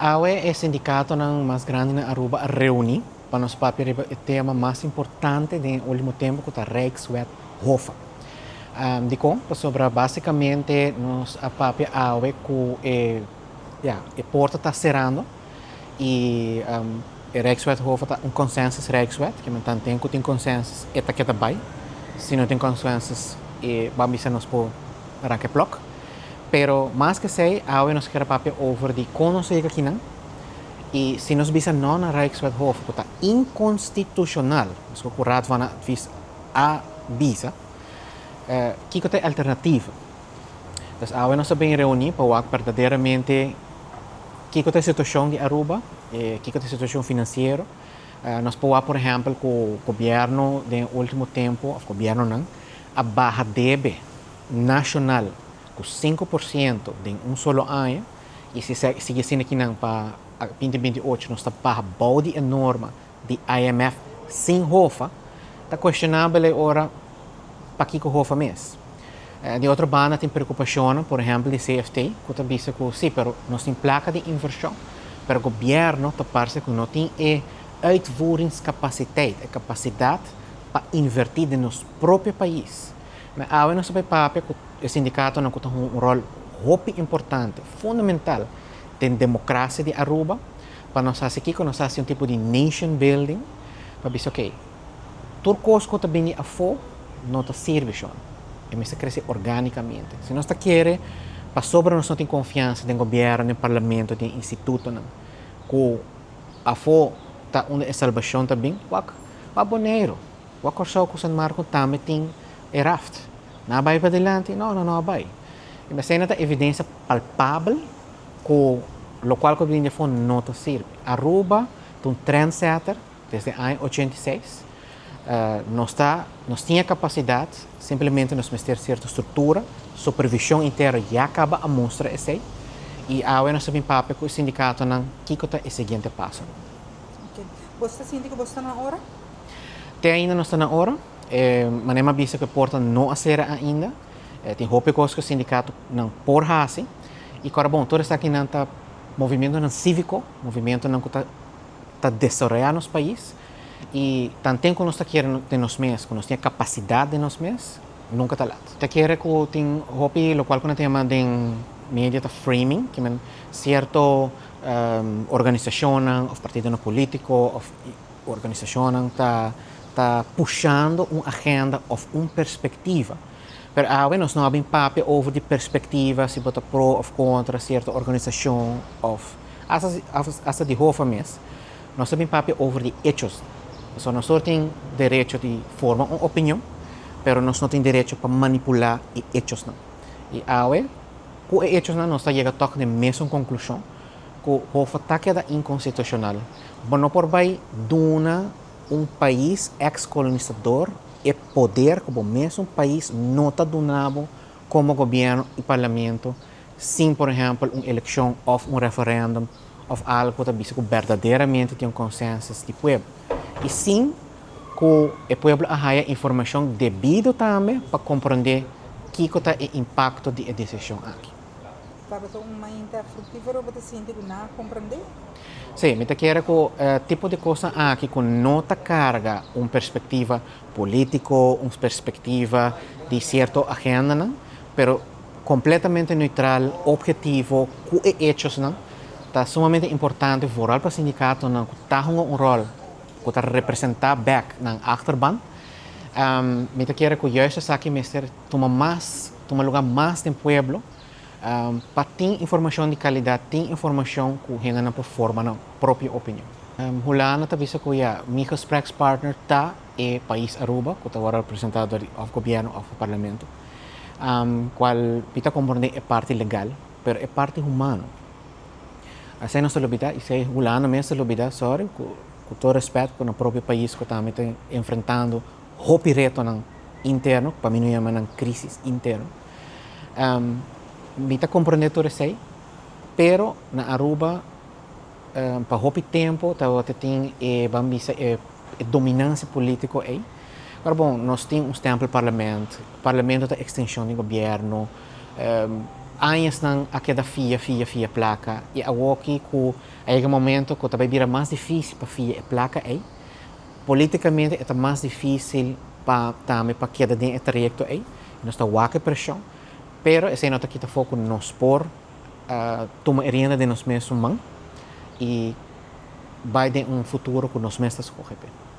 Awe e sindicatonan mas grandi na Aruba a reuni pa nos papia riba e tema mas importante den e ultimo tempo, cu ta Rijkswet HOFA. Dicon? Pasobra basicamente nos a papia awe cu e, ja, e porta ta cerando y e Rijkswet HOFA ta un consensus Rijkswet, cu men tanten cu tin consensus e ta keda bay. Si no tin consensus, e ban bisa nos por ranca e plok. Pero mas cu esey, awe nos kier papia over di con nos yega akinan y si nos bisa no na Rijkswet HOFA, cu ta inconstitucional, cu Raad van Advies a bisa, kico ta e alternativa? Dus awe nos a bin reuni pa wak berdaderamente kico ta e situacion di Aruba, kico ta e situacion financiero. Nos por wak, por ehempel, cu gobierno den ultimo tempo, of gobiernonan, a baha debe nacional cu 5% den un solo aña, y si sigui asina akinan pa 2028 nos ta baha bou di e norma di IMF sin HOFA, ta cuestionabel e ora pakico HOFA mes. Di otro banda tin preocupacion, por ehempel di CFT, cu ta bisa cu si, pero nos tin placa di inversion, pero gobierno ta parce cu no tin e uitvoeringscapaciteit, e capacidad pa inverti den nos propio pais. Ma awe nos ta bay papia cu e sindicatonan cu ta hunga un rol hopi importante, fundamental den democracia di Aruba, pa nos haci kico? Nos haci un tipo di nation building, pa bisa, ok, tur cos cu ta bini afo no ta sirbi shon. E mester crece organicamente. Si nos ta kere, pasobra nos no tin confiansa den gobierno, den parlamento, den institutonan, cu afo ta unda e salbacion ta bin, wak, wak Boneiro, wak Corsou cu San Marco tambe tin e raft. Nan a bay padilanti? No, nan no a bay. Y esey ta evidencia palpabel cu locual cu bin di afo no ta sirbi. Aruba ta un trendsetter desde aña 86. Nos tin e capacidad, simplemente nos mester cierto structura, supervision interno ya caba a mustra esey, y awe nos ta bin papia cu e sindicatonan kico ta e siguiente paso. Ok. Bo ta sinti cu bo ta na ora? Te ainda no ta na ora. Manera mi a bisa cu e porta no a cera ainda. Tin hopi cos cu e sindicatonan por haci. Y awor bon, tur esakinan ta movimentonan civico, movimentonan cu ta desaroya nos pais. Y tanten cu nos ta kere den nos mes, cu nos tin e capacidad den nos mes, nunca ta laat. Ta kere cu tin hopi locual cu nan ta yama den media ta framing, cu men cierto organisacionnan of partidonan politico of organisacionnan ta pushando un agenda of un perspectiva. Pero awe nos no a bin papia over di perspectiva, si bo ta pro of contra cierto organisacion of hasta di HOFA mes. Nos a bin papia over di hechos. So nos tin derecho di forma un opinion, pero nos no tin derecho pa manipula e hechosnan. Y awe, cu e hechosnan nos ta yega toch na mesun conclusion, cu HOFA ta keda inconstitucional. Bo no por bay duna un pais ex-colonizador e poder cu bo mesun pais no ta dunabo como gobierno y parlamento sin, por ehempel, un eleccion of un referendum of algo cu ta bisa cu berdaderamente tin un consensus di pueblo. Y sin cu e pueblo a haya informacion debido tambe pa comprende kico ta e impacto di e decision aki. Tabata un mainta fructifero, bo ta sinti cu nan a comprende? Si, mi ta kere cu tipo di cos aki cu no ta carga un perspectiva politico, un perspectiva di cierto agendanan, pero completamente neutral, objetivo, cu e hechosnan, ta sumamente importante, vooral pa sindicatonan cu ta hunga un rol, cu ta representa back nan achterban. Mi ta kere cu juist esaki mester tuma lugar mas den pueblo, pa tin informacion di calidad, tin informacion cu hendenan por forma nan propio opinion. Hulanda ta bisa cu ja, mi gesprekspartner ta e pais Aruba, cu ta wordo representa door di of gobierno of parlamento. Cual mi ta comprende e parti legal, pero e parti humano. Esey nos ta lubida, y esey Hulanda mes ta lubida, sorry, cu tur respet cu nan propio pais cu tambe ta enfrentando hopi retonan interno, pa mi no yama nan crisis interno. Mi ta comprende tur esey, pero na Aruba pa hopi tempo tabata tin e, ban bisa, e dominancia politico ey. Pero bon, nos tin un stempelparlement, parlamento ta extension di gobierno. Añanan a keda fia, fia, fia placa y awoki cu a yega momento cu ta bay bira mas dificil pa fia e placa ey. Politicamente e ta mas dificil pa tambe pa keda den e trayecto ey. Nos ta wak e presion, pero esey no ta kita afo cu nos por tuma e rienda den nos mes man y bay den un futuro cu nos mes ta scoge p'e.